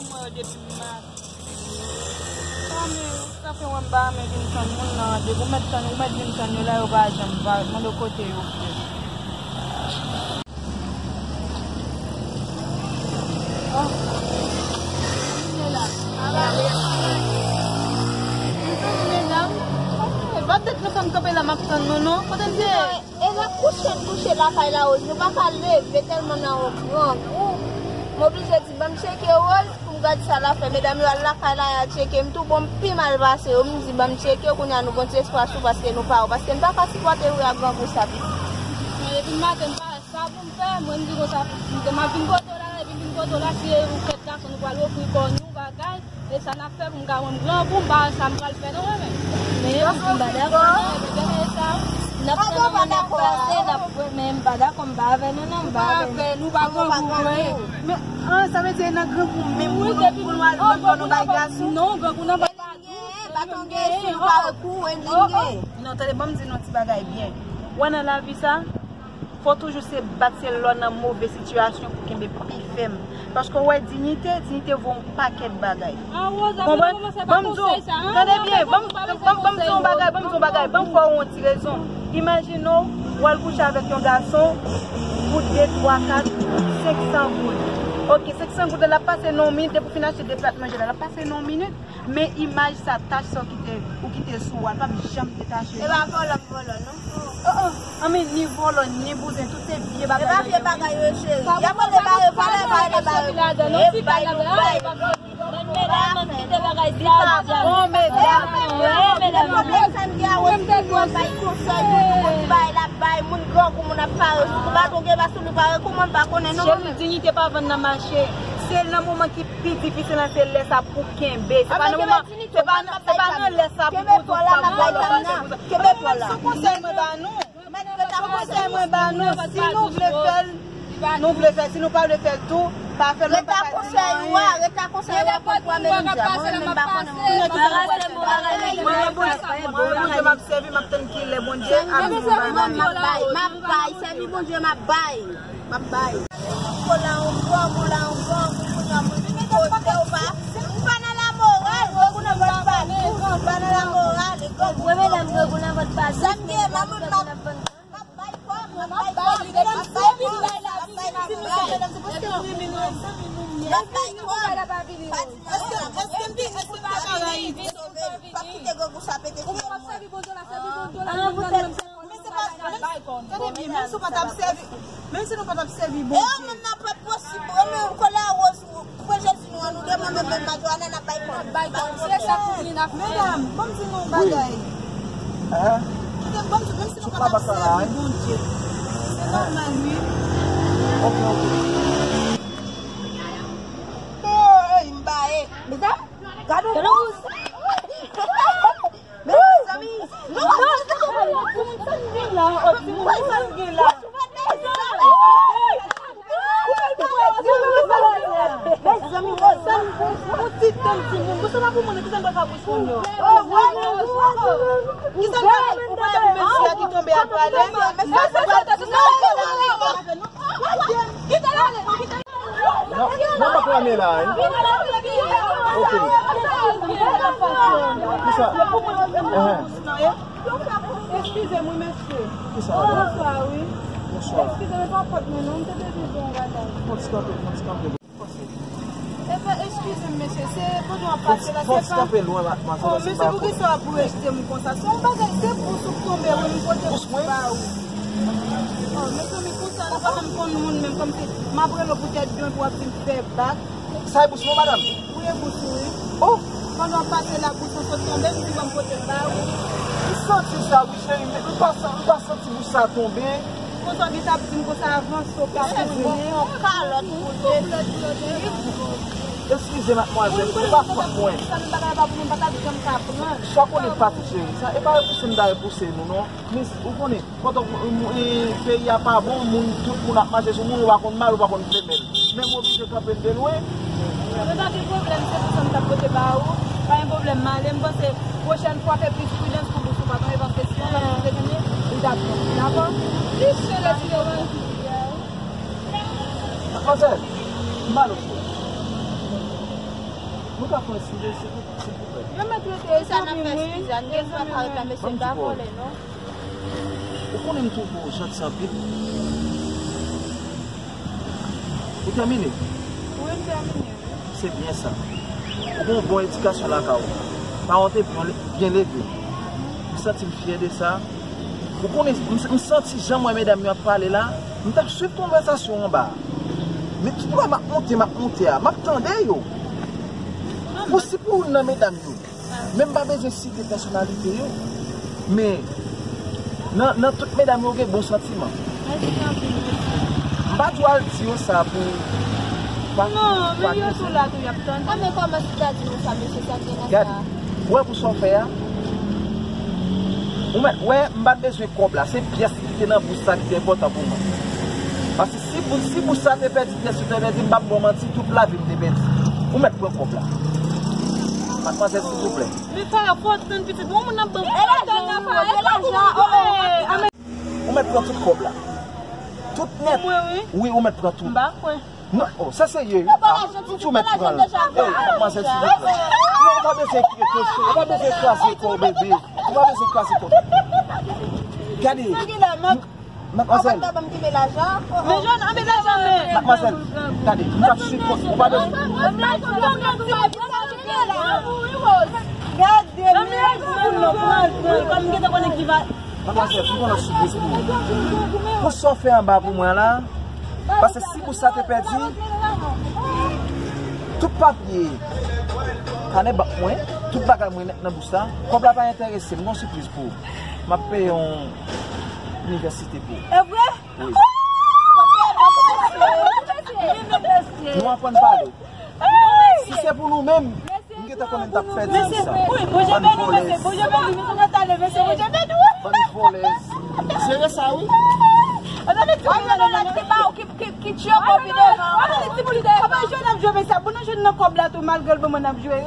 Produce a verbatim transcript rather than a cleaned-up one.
Mwen yo depi mas. Sa men, sa fè wè m pa renmen vin tann moun nan randevou. Ou mèt tann, ou mèt vin tann yo la, yo pa janm pa mande w kote yo ye. Oh. Vin la. Vin la. E pa tèt nou fè m kanpe la, m ap tann nou, non. Kote l ye? E n ap kouche, n kouche lakay la, Rose. Nou pa ka leve tèlman nan yon gran. Ou, m oblije di, "Ban m tcheke Rose pou m gad sa l ap fè." Medam yo al lakay la, y al tcheke m tou. Bon, m pi mal pase yo. M di, "Ban m tcheke w, kounye a nou gon ti espwa sou paske nou pa ou." Paske n pa ka sipòte ri a grangou sa, pitit. Depi maten, m pa wè sa pou m fè. Mwen, m di konsa, m ap vin kote w la, epi m vin kote w la, si ou fèt gason, nou pral ofri kò nou, bagay. E sa n ap fè pou m ka wè m grangou, m pa wè sa m pral fè non, mwen menm. Men m pa dakò non, e sa. N ap tann moun ap pase, n ap, men m pa dakò, m pa avè nou non, m pa avè nou. Nou pa grangou, mwen. Men, ah, sa vle di nan grangou menm pou nou, pou nou al jwenn kò nou bay gason? Non, grangou nan pa. Baton gen, si nou pa wè kou, e li gen. Non, tande, ban m di nou ti bagay byen. Wè nan lavi sa, fò toujou se bat, se lè w nan move sitiyasyon pou kenbe pi fèm. Paske w wè diyite, diyite vo yon pakèt bagay. Konprann? Ban m di w, tande byen, ban m, ban m, ban m di w yon bagay, ban m di w yon bagay, ban m fè w yon ti rezon. Imajine w, w al kouche avèk yon gason pou de, twa, kat, senk san goud. Oke, senk san goud la, l ap pase nan yon minit, depi w fin achte de plat manje la, l ap pase nan yon minit. Men imaj sa, tach sa w kite, ou kite sou ou a, l p ap janm detache. E pa vòlò m vòlò, non. Oh, oh. Anben, ni vòlò, ni bouzen, tout se vye bagay yo ye, wi. E pa vye bagay yo, cheri. Y ap mande ba yo valè, ba yo, ba yo. E bay nou bay. Bon, medam, pwoblèm sa m gen a Rose, nou bay konsèy, nou bay la, bay moun grangou, moun ap pare sou kou, baton gen ba sou li pare, kouman m pa konnen, non. Cheri, diyite pa vann nan mache. Se nan moman ki pi difisil la, se lè sa pou kenbe. Se pa nan moman, se pa nan, se pa nan lè sa pou di w pa vòlò, pa fè pou sa. Kenbe kò la. Konsèy mwen ba nou. Konsèy mwen ba nou, si nou vle fè l, nou vle fè l. Si nou pa vle fè l tou, pa fè l. Rete ak konsèy ou a, rete ak konsèy ou a, konprann mwen menm, mwen menm m pa konnen mwen. Mwen gen bouzen, mwen gen bouzen, m ap sèvi, m ap tann ki lè Bondye ap di m bay. M ap bay, m ap bay, sèvi Bondye, m ap bay. M ap bay. Kola yon gwòg, kola yon gwòg, kounye a moun poze w pa. Ou pa nan lamoral, gwòg ou nan vant pa tou. Ou pa nan lamoral, e gwòg ou nan vant pa tou. Sa m gen, mamoun, m ap, m ap bay kò, m ap bay kò, m ap bay kò, m ap bay kò. M ap bay kò. Èske, èske m te, èske m te ka rayi? Pa kite gwòg ou sa pete fyèl mwen. Men se pa, men, tande byen, menm si w pa t ap sèvi, menm si nou pa t ap sèvi Bondye. E yo menm nan pa posib, yo menm kòlè a Rose, pran Jezi nou an, nou de mwen menm, menm majowana n ap bay kòn. Bay kòn, se sa pou vin ap fè. Medam, ban m di nou yon bagay. Kite m, ban m di, menm si nou pa t ap sèvi Bondye, se nòmal, wi. Oke, oke. Hey, m baye. Medam, gade yon. Mezanmi, mezanmi, mezanmi, yon ti tann timoun. Kisa n pa pou mwen, kisa n pa ka pou timoun yo? Kisa n pa pou mwen, mesye a ki tonbe a pale? Kite l ale, kite l ale. Non, non, pa klame la, wi. Ok. Kisa? Eskize m, wi, mesye. Kisa, madanm? Bonswa, wi. Bonswa. Eskize m, e pa fòt mwen, non, m te bezwen di yon bagay. Fòt kanpe, fòt kanpe. E pa, eskize m, mesye, se pandan w ap pase la, se pa. Fòt kanpe lwen, madmwazèl, se pa. Oh, mesye, poukisa w ap rejte m konsa? Se yon bagay, se bous ou k tonbe, wi, m pote bous ba ou. Oh, mezanmi, konsa, nou pa menm konn moun, menm kòmsi m ap rele w pou tèt byen, pou w ap di m fè bak. Sa e bous mwen, madanm? Wi, e bous ou, wi. Oh! Pandan w ap pase la, bous lan sot tonbe, m di ban m pote l ba ou. M santi sa, wi, cheri, men m pa sa, m pa santi bous sa tonbe. Konsa, w gen t ap di m konsa, avanse, w pa konnen yon kalòt pou l. Eskize, madmwazèl, se pa fòt mwen. Sa m bagay pa pou nou, m pa t ap janm ka pran. Sa w konnen pa tou, cheri, sa, e pa repouse m ta repouse nou, non. Men, ou konnen, Pandan, e, peyi a pa bon, moun, tout moun ap mache sou moun, ou pa konn mari, ou pa konn femèl. Men m oblije kanpe m de lwen. Men pa gen pwoblèm, se pou sa m t ap pote ba ou. Pa gen pwoblèm, m ale, m panse pwochèn fwa fè plis pridans pou bous ou pa tonbe, paske si yon bagay te tonbe, li t ap bon. Dakò? Plis ke lè ti devan. Manzè, m ale. Nou ka fè eskize, silvouplè? Silvouplè. Yo mèt rete, sa n ap fè eskize a, nou gen dwa pa reklame, se pa vòlè, non. Ou konnen m twouve w janti anpil. Ou tèmine? Wi, m tèmine, wi. Se byen sa. Ou gen yon bon edikasyon lakay ou. Paran w te byen, byen leve w. M santi m fyè de sa. Ou konnen, m, m santi jan m wè medam yo ap pale la, m t ap swiv konvèsasyon anba a. Men tout lè m ap monte, m ap monte a, m ap tande yo. Pou si pou youn nan medam yo, men m pa bezwen site pèsonalite yo. Men nan, nan tout medam yo gen bon santiman. Mèsi anpil, mesye. M pa t wè al di yo sa pou pa. Non, men yo tou la tou y ap tande. Ah, men kòman si ta di nou sa, mesye, sa gen nan sa? Gad, ou wè pou sa w fè a? Ou mèt wè, m pa t bezwen kòb la, se pyès ki te nan bous sa ki te enpòtan pou mwen. Paske si bous, si bous sa te pèdi, pyès yo te pèdi, m p ap ba w manti, tout lavi m te pèdi. Ou mèt pran kòb la. Madmwazèl, silvouplè. Men Farah, fò w tann pitit. Bon, moun ap ban. E lajan, Farah, e lajan. Oh, oh, oh. Ou mèt pran tout kòb la. Tout nèt. Mwen, wi. Wi, ou mèt pran tout. M pa kwè. Non, oh, sa serye, wi. Ah, ou mèt pran l. Ey, madmwazèl, silvouplè. Non, ou pa bezwen enkyete w, cheri. Ou pa bezwen kraze kò w, bebe. Ou pa bezwen kraze kò w. Gade. Madmwazèl. Men jòn, anben lajan, men. Madmwazèl, gade, m t ap sipòte, ou pa bezwen. Gade, men. Madmwazèl, m gen yon lòt sipriz pou ou. Pou sa w fè anba pou mwen la, paske si bous sa te pèdi, tout papye, kanè bank mwen, tout bagay mwen nèt nan bous sa, kòb la pa enterese m, m gen yon sipriz pou ou. M ap peye yon inivèsite pou ou. E vre? Wi. Nou aprann pale. Si se pou nou menm, m gentan konnen n t ap fè di sa. Mesye, wi, Bondye beni, mesye, Bondye beni, mesye, nou t ale, mesye, Bondye beni w. Bann vòlè. Jere sa, wi. Ann ale ti moun nan la ki ba w, ki, ki, ki tchyo kòb li devan. Ann ale ti moun nan. Kòman jwe n ap jwe, mesye? Pou nou jwenn nan kòb la tou, malgre l bon, mwen n ap jwe.